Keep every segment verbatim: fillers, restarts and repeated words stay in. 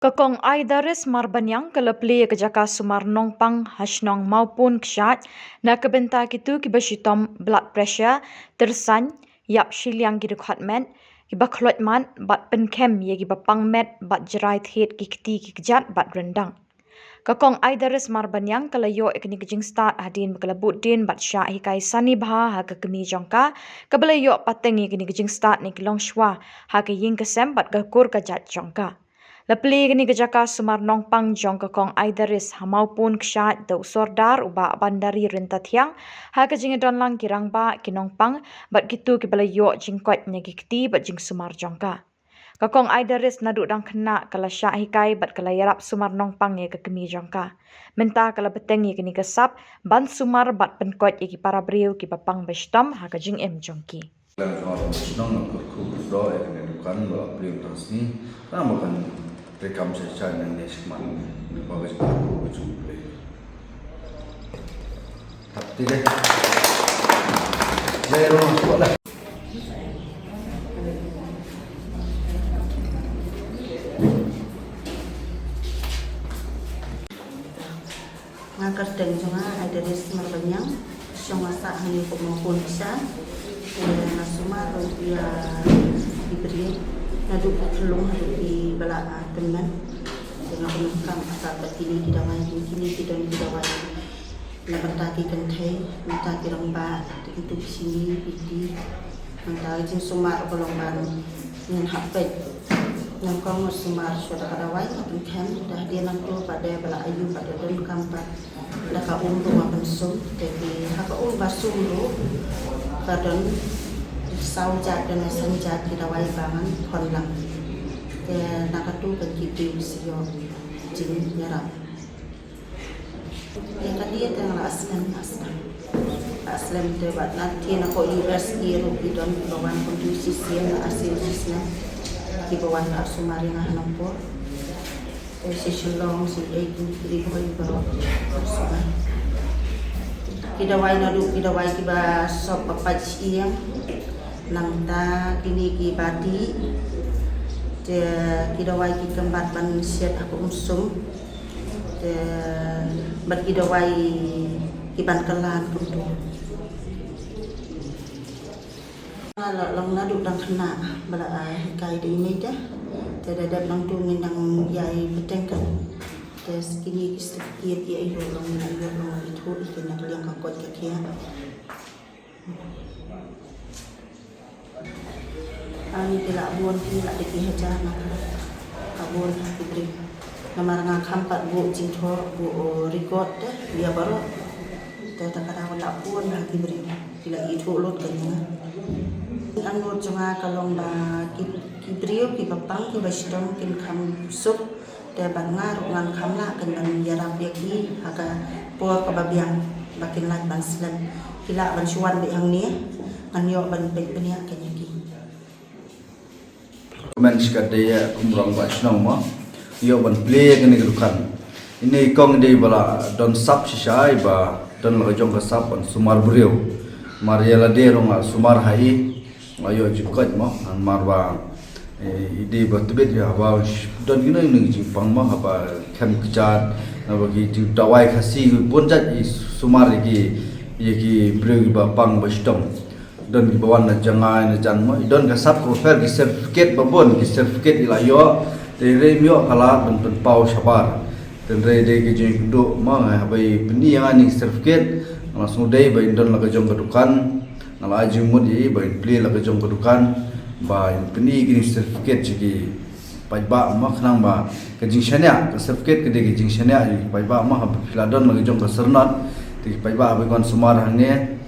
Ka Kong Aidaris Marbaniang ka la plie ïa ka jaka sumar nongpang ha shnong Mawpun Kshaid na ka bynta kito kiba shitom blood pressure, tyrsain, ïap shiliang ki dkhot met, kiba khloit mat bad pynkhem ïa kiba pang met bad jrai thied ki kti ki kjat bad ryndang. Ka Kong Aidaris Marbaniang ka la ïoh ïa kane ka jingstad hadien ba ka la bud dien bad shah hikai sani bha ha ka kmie jong ka, kaba la ïoh pateng ïa kane ka jingstad ne ki longshwa ha ka ïing ka sem bad ka kur ka jait jong ka. La plie ïa kane ka jaka sumar nongpang jong ka Kong Aidaris ha Mawpun Kshaid da u Sordar u Bah Bandari Ryntathiang ha ka jingïadon lang ki rangbah, ki nongpang bad kito kiba la ïoh jingkoit na ki kti bad jingsumar jong ka. Ka Kong Aidaris naduh dang khynnah ka la shah hikai bad ka la ïarap sumar nongpang ïa ka kmie jong ka. Mynta ka la bteng ïa kane ka sap ban sumar bad pynkoit ïa ki para briew kiba pang ba shitom ha ka jingim jong ki. Lang jong ka shnong na Kyrkhu ka doh ïa kane dukan ba la plie tang sngi. Namar kan treikam sha sha nang ne shikmat. Ba ka jingkyrkhu ka jong U Blei. Tap ti deh. Jai Ro Masuk lah. Nga kyrteng jong nga Aidaris Marbaniang, shong nga sah hangne ha Mawpun Kshaid. Eh, nga sumar ruh ïa ki briew naduh ki khyllung haduh kiba la, ah, tymmen. Te nga pyndonkam ha ka bad kine ki dawai, kine ki don ki dawai na bynta ki kynthei, na bynta ki rangbah, te kito ki shini, ki kti. Nangta ka jingsumar ka long ban ngin hap peit. Nyngkong nga sumar shuwa da ka dawai nga pynkhem, da hadien nangto pat de ba la ayu pat da donkam pat da ka um ruh nga pynsum. Te ki ha ka um ba sum ruh ka don saw jait, don san jait ki dawai ba ngan khon lang. Te na katu kan ki briew ki sa ïoh jingïarap. Ïa kane te nga la slem, la slem. La slem te bad na te na ka U S A ruh ki don kiba wan kumtu shisien, la ashiel shisnem kiba wan ban sumar ïa nga ha Nongpoh. Te sha Shillong, sha Ri Bhoi baroh sumar. Ki dawai naduh ki dawai kiba sop ba pait shyieng, nangta kine kiba dih, te ki dawai ki kynbat ban shet ha ka um sum. Te bad ki dawai ki ban kylla kumtu. Nga la long naduh dang khynnah ba la, ah, hikai da i mei te. Te da dep nangtu ngin dang ïai bteng kan. Te kine ki certificate ïa i ruh long, ïa i ruh long ithuh ïa kine na ka liang ka koit ka khiah. Ani ki la bun, ki la dei ki hajar na ka, ka bun ha ki briew. Namar nga kham pat buh jingthoh, buh, oh, record te ïa baroh. Te ta ka daw la bun ha ki briew, ki la ithuh lut ka jong nga. Ka nud jong nga ka long ba ki, ki briew kiba pang kiba shitom kin kham suk. Te bad nga ruh ngan kham lah kan ban ïarap ïa ki ha ka por kaba biang ba kin lah ban slem. Ki lah ban shu wan beit hangne, ngan ïoh ban peit bniah kan ïa ki. Kmen shikatdei ïa kum rangbah shnong mo, ïoh ban plie ïa kane ka dukan. Ine i kong i dei ba la don sap shisha, i ba don la ka jong ka sap ban sumar briew. Mar ïa lade ruh nga sumar ha i, nga ïoh jingkoit mo, namar ba, eh, i dei ba tbit ïa haba sh-, don kino kino ki jingpang mo, haba khem kjat, haba ki jingdawai Khasi bun jait i sumar ïa ki, ïa ki briew kiba pang ba shitom. Don kiba wan na jngai na jan mo, i don ka sap ka offer ki certificate ba bun, ki certificate i la ïoh, te i rem ïoh ka lad ban pynpaw shabar. Te hynrei dei ka jingkynduh mo, nga haba i pyni ïa nga ine i certificate, nga la sngewdei ba in don la ka jong ka dukan. Nga la ai jingmut ïa i ba in plie la ka jong ka dukan, ba in pyni kine ki certificate sha ki paidbah mo, khnang ba ka jingshaniah, ka certificate ka dei ka jingshaniah ïa ki paidbah mo, haba phi la don la ka jong ka syrnod, te ki paidbah haba ki wan sumar hangne,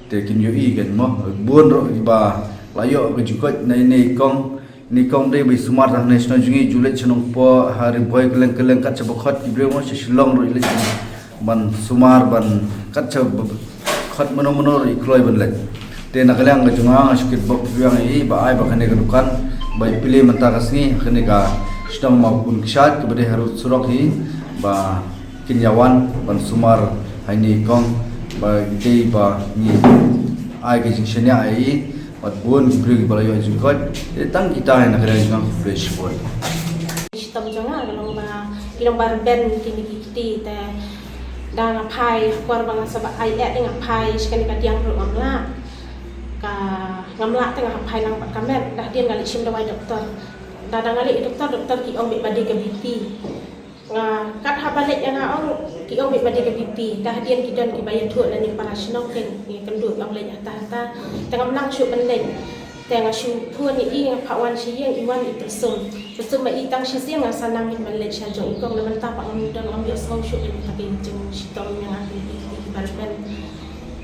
te kin ïohi kan mo. Bun ruh kiba la ïoh ka jingkoit na ine i kong, ine i kong dei ba i sumar hangne shnong jong ngi, ju leit sha Nongpoh, ha Ri Bhoi kylleng kylleng, kat shaba khot ki briew mo, sha Shillong ruh i leit ban sumar, ban kat shaba khot mano mano ruh i kloi ban leit. Te na ka liang ka jong nga, nga shu kitbok biang ïa i ba ai ba kane ka dukan ba i plie mynta ka sngi ha kane ka shnong Mawpun Kshaid kaba dei harud surok hi, ba kin ïa wan ban sumar ha ine i kong, ba dei ba ngi ai ka jingshaniah ïa i, bad bun ki briew kiba la ïoh jingkoit. Te tang kita hi na ka liang jong nga, khublei shibun. Tam jong nga ka long ba ki long ba rben kine ki kti te da nga phai, por ba nga sa ba ai eh nga phai sha kane ka diang ruh ngam lah. Ka ngam lah te nga phai lang pat ka met, da hadien nga leit shim dawai doktor. Da da nga leit doktor, doktor ki ong beit ba dei ka B P. Nga kat haba leit nga ong ki ong beit ba dei ka B P. Da hadien ki don kiba ïathuh na ne para shnong, ki ong leit hata hata. Te ngam nang shuh ban leit. Te nga shu phone ïa i, nga phah wan sha ïing, i wan i pynsum. Pynsum ma i tang shisien, nga sa nang hi ban leit sha jong i kong, namar mynta pat ngam don, ngam ïohsngew shuh ïa kata ka jingshitom ïa nga, ki, ki, ki, ki ba rben.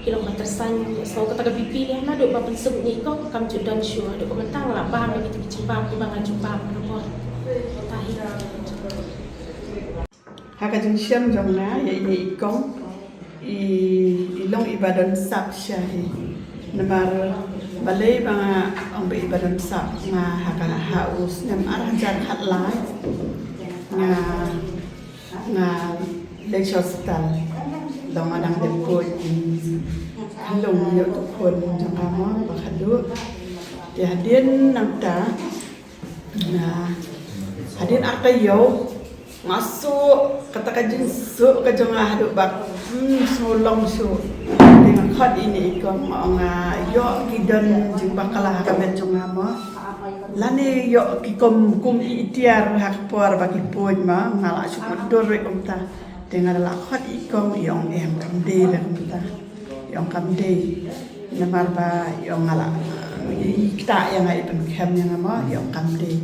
Ki long ba tyrsan, ngam ïohsngew kata ka B P leh, naduh ba pynsum ïa i kong kam ju don shuh, haduh mynta nga la bam ïa kita ki jingbam kiba nga ju bam. Tahi. Ha ka jingshem jong nga ïa ine i kong, i, i long iba don sap sha hi. Namar balei ba nga ong ba iba don sap, nga ha ka, ha u snem ar hajar khatlai nga, nga leit sha hospital. Long nga dang dep khuid, long ïoh tu khun jong nga mo ba khadduh. Te hadien nangta, na, hadien ar taïew nga suh, kata ka jingsuk ka jong nga haduh ba, hmm, sngewlong shuh. Te nga khot ine i kong, nga ong nga ïoh ki don jingbakla ha ka met jong nga mo, lane ïoh ki kum, kum i tiar ha ka por ba ki puid mo, nga la shu mutdur ruh kumta. Te nga la khot i kong, i ong em, kam dei re kumta. I ong kam dei. Namar ba i ong nga la, i, i ktah ïa nga, i pynkhem ïa nga mo, i ong kam dei.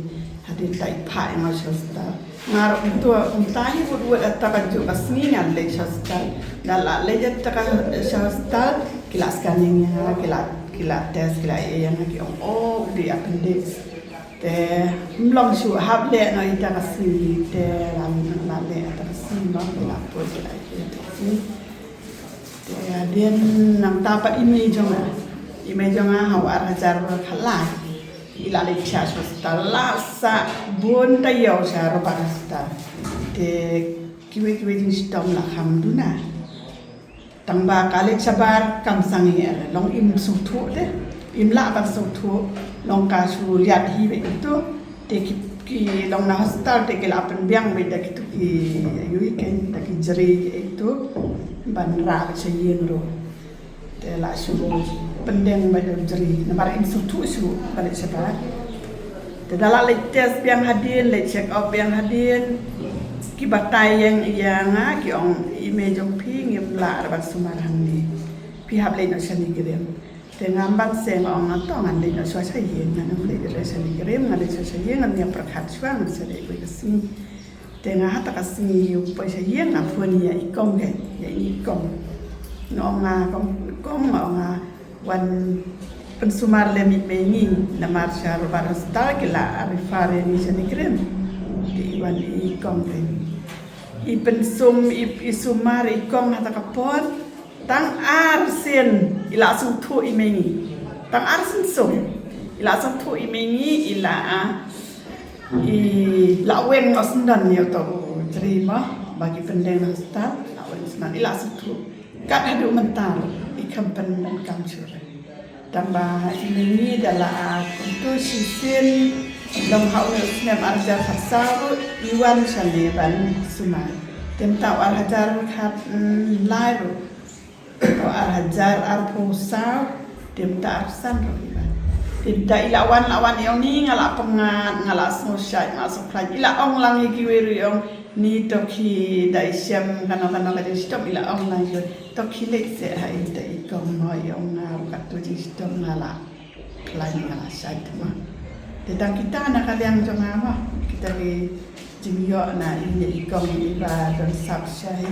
Hadien ta i phah ïa nga sha hospital. Nga ruh kumta, kumta hi wut wut, ata ka juh ka sngi nga leit sha hospital. Nga la leit ata ka sha hospital, ki la scanning ïa nga, ki la, ki la test, ki la ïa ïa nga, ki ong, oh, u dei appendix. Te ym long shuh, hap leh noh ita ka sngi, te la, la leh ita ka sngi mo, ki la put, ki la ïa ita ka sngi. Te hadien nangta pat i mei jong nga, i mei jong nga ha u ar hajar khatlai, i la leit sha hospital, la sah bun taïew sha Robert Hospital. Te kiwei kiwei jingshitom la kham duna. Tang ba ka leit shabar kam sangeh, long im sngewthuh te, im lah ban sngewthuh, long ka shu liat hi beit tu. Te ki, ki long na hospital te ki la pynbiang beit da kitu ki, ïa ui kein, da ki jri ïa itu ban rah beit sha ïing ruh. Te la shu pyndeng beit da u jri namar im sngewthuh shuh ba leit shabar. Te da la leit test biang hadien, leit check up biang hadien, ki batai ïa nga, ki ong i mei jong phi ngim lah ban sumar hangne, phi hap leit noh sha NEIGRIHMS. Te ngam banse, nga ong nga to ngan leit noh shuwa sha ïing, ngan ym leit sha NEIGRIHMS, ngan leit shuwa sha ïing, ngan ïa pyrkhat shuwa, ngan sa leit wei ka sngi. Te nga ha ta ka sngi u poi sha ïing, nga phone ïa i kong, ïa i kong. Nga ong nga, kong, kong, nga ong nga wan pynsumar lem i mei ngi, namar sha Robert Hospital ki la refer ïa ngi sha NEIGRIHMS. Te i wan i kong te i pynsum, i, i sumar i kong ha ta ka por. Tang ar sien i la sngewthuh i mei ngi. Tang ar sien sum i la sngewthuh i mei ngi, i la, i la weng noh syndon ïa uto u jri mo ba ki pyndeng na hospital, la weng syndon, i la sngewthuh. Kat haduh mynta i khlem pyndonkam shuh re. Tang ba i mei ngi da la, ah, kumtu shisien, long ha une u snem ar hajar khatsaw ruh i wan shane ban sumar. Te mynta u ar hajar khatlai ruh, u ar hajar arphew saw, te mynta arphew san ruh i wan. Te mynta i la wan, la wan, i ong ni nga la pyngngad, nga la sngewsih, nga la sngewkhlaiñ. I la ong lang ïa kiwei ruh, i ong ni to ki da i shem kano kano ka jingshitom, i la ong lang ïa kiwei. To khie leit seh ha ita i kong mo, i ong nga ruh katto jingshitom nga la khlaiñ, nga la shait mo. Te tang kita na ka liang jong nga mo, kita ki jingïoh na ine i kong iba don sap sha hi.